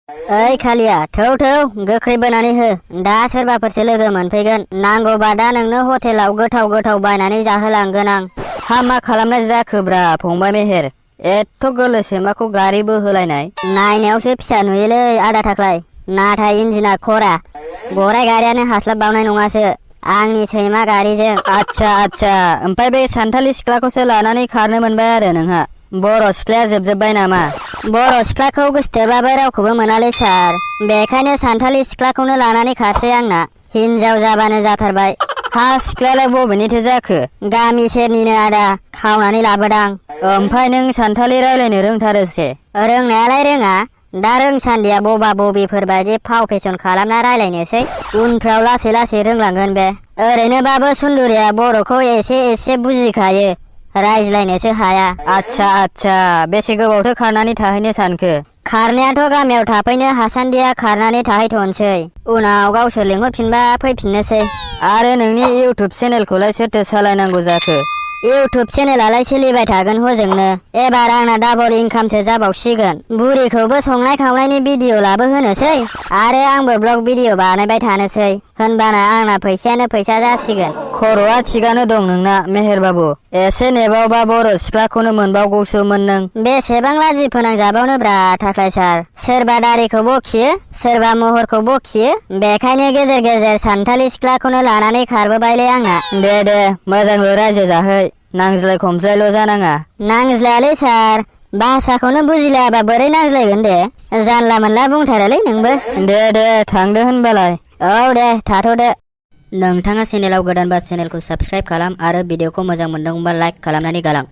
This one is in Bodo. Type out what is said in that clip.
ओइ खालिया थौ गोख्रै बोनानै हो दा सोरबाफोरसो लोगो मोनफैगोन नांगौबा दा नोंनो हटेलाव गोथाव गोथाव बायनानै जाहोलांगोन आं। हा मा खालामनाय जाखोब्रा फंबाय मेहेर एथ' गोलोसेमाखौ गारिबो होलायनाय नायनायावसो फिसा नुयोलै आदा थाख्लाय नाथाय इन्जिना खरा गराय गारियानो हास्लाबबावनाय नङासो आंनि सैमा गारिजों। आच्छा ओमफ्राय बे सानथालि सिख्लाखौसो लानानै खारनो मोनबाय आरो नोंहा बर' सिख्लाया जोबजोब्बाय नामा? बर' सिख्लाखौ गोसोथोबाबो रावखौबो मोनालै सार बेखायनो सानथालि सिख्लाखौनो लानानै खारसै आंना हिनजाव जाबानो जाथारबाय। हा सिख्लायालाय बबेनिथो जाखो? गामि सेरनिनो आदा खावनानै लाबोदां। ओमफ्राय नों सानथालि रायलायनो रोंथारोसे? रोंनायालाय रोङा दा रोंसान्दिया बबा बबिफोरबायदि फाव फेसन खालामना रायलायनोसै उनफ्राव लासै लासै रोंलांगोन बे। ओरैनोबाबो सुन्दुरिया बर'खौ एसे बुजिखायो रायज्लायनोसो हाया। आच्छा बेसे गोबावथो खारनानै थाहैनो सानखो? खारनायाथ' गामियाव थाफैनो हासान्दिया खारनानै थाहैथ'नोसै उनाव गावसोर लिंहरफिनबा फैफिननोसै। आरो नोंनि इउटुब चेनेलखौलाय सोरथो सालायनांगौ जाखो? इउटुब चेनेलालाय सोलिबाय थागोन हजोंनो एबार आंना डाबल इनकामसो जाबावसिगोन। बुरिखौबो संनाय खावनायनि भिडिअ लाबोहोनोसै आरो आंबो ब्लग भिडिअ बानायबाय थानोसै होनबाना आंना फैसायानो फैसा जासिगोन। खर'आ थिगानो दं नोंना मेहेर बाबु एसे नेबावबा बर' सिख्लाखौनो मोनबावगौसोमोन नों। बेसेबां लाजि फोनांजाबावनो ब्रा थाख्लाय सार सोरबा दारिखौ बखियो सोरबा महरखौ बखियो बेखायनो गेजेर गेजेर सानथालि सिख्लाखौनो लानानै खारबोबायलै आंना। दे मोजांल' रायजो जाहै नांज्लाय खमज्लायल' जानाङा। नांज्लायालै सार भाषाखौनो बुजिलायाबा बोरै नांज्लायगोन दे जानला मोनला बुंथारोलै नोंबो। दे थांदो होनबालाय। औ दे थाथ'दो। नोंथाङा चेनेलाव गोदानबा चेनेलखौ साबस्क्राइब खालाम आरो भिडिअखौ मोजां मोनदोंबा लाइक खालामनानै गालां।